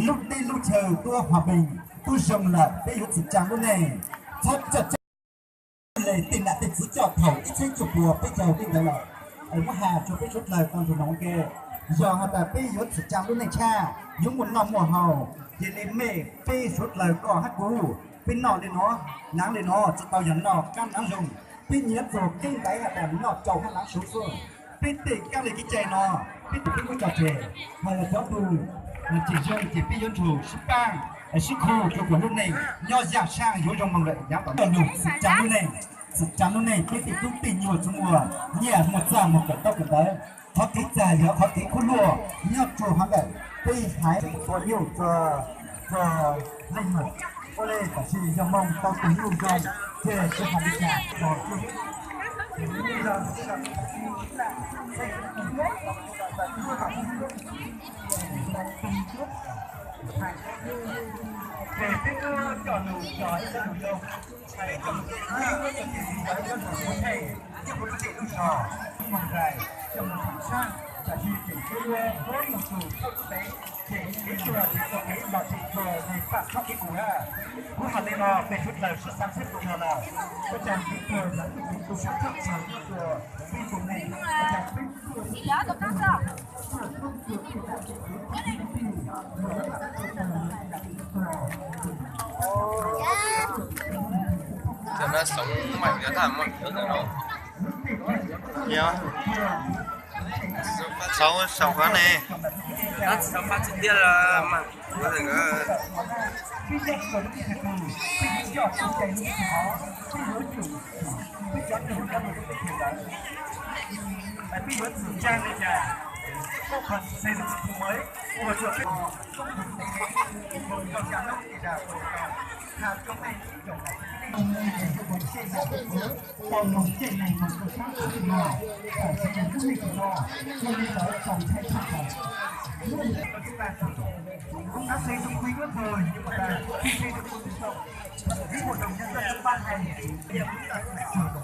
Lub teb lub chaw tuaj hauv pes, tuaj zoo lawm peb yuav txwm tsaa lub neej. Txhob coj coj le tej nam tej txiv coj thaum ib txhiab cuaj puas peb caug tej ntawd lawm. Es muab has rua peb suav dlawg tau nrug noog ke, yog has tas peb yuav txwm tsaa lub neej tshaj, yuav muaj noj muaj haus, cia le mej peb suav dlawg koj hab kuv, peb noj le no, naav le no, tsi tau yog noj kab naav zoo. Peb nyiav txug keeb ntaiv has tas noj tsau hab naav suv xwb. Peb tej kab le kev cai no, peb tug peb muab tso tseg, mas yog cov tug tseem zoo ces peb yuav nrug sib paab, sib khub rua kuas lub neej nyob yaaj saab yuav zoo moog lawm. Yaav tom coj lug txwm tsaa lub neej, txwm tsaa lub neej peb tej tub tej nyuas tsi muaj nyiaj muaj txag muag kawm ntaub kawm ntawv. Qhov kev txag yog qhov kev kub luaj nyob rua hov ntawm peb haiv ua nyuj rua, rua leej muam ua le tam sis yog moog tau tug nyuj zoo ces tsi hais li cas. Ces peb muab coj lug yog ib tug zoo, peb coj lug peb muab coj lug ua txheej, coj lug lub zej lub zog, moog rais, coj lug thaam saab, tam sis tseem tshuav dua puab moog txug txheej tub ntev, ces kev tuag tsis txuas kev los tsis txuas neg pam txhob kev kuv na. Kuv has le no peb suav dlawg sib xaav sib tug no lawm, ua caag kev tuag yog ib tug kev tu sab txheej txug nyob rua peb tug neeg, ua caag peb tuag Cov no xoov meem cov tag mog cov no. Yog xoov, xoov qhov ne. Tsis tau fab tsis tiag los mas. Tau moog caij neeg moog rua saab txhua tug no, thaum tsis moog caij neeg tug no, yog li ntawd tau ntshai tshaj plaws. Lub nub tau tub qab tug, lub nab xeeb tub kuj yuav tug, yug tas tub xeeb tub kuj tug tau, ib muaj doog nyob txoj tub pab hais, yog lub nab xeeb tug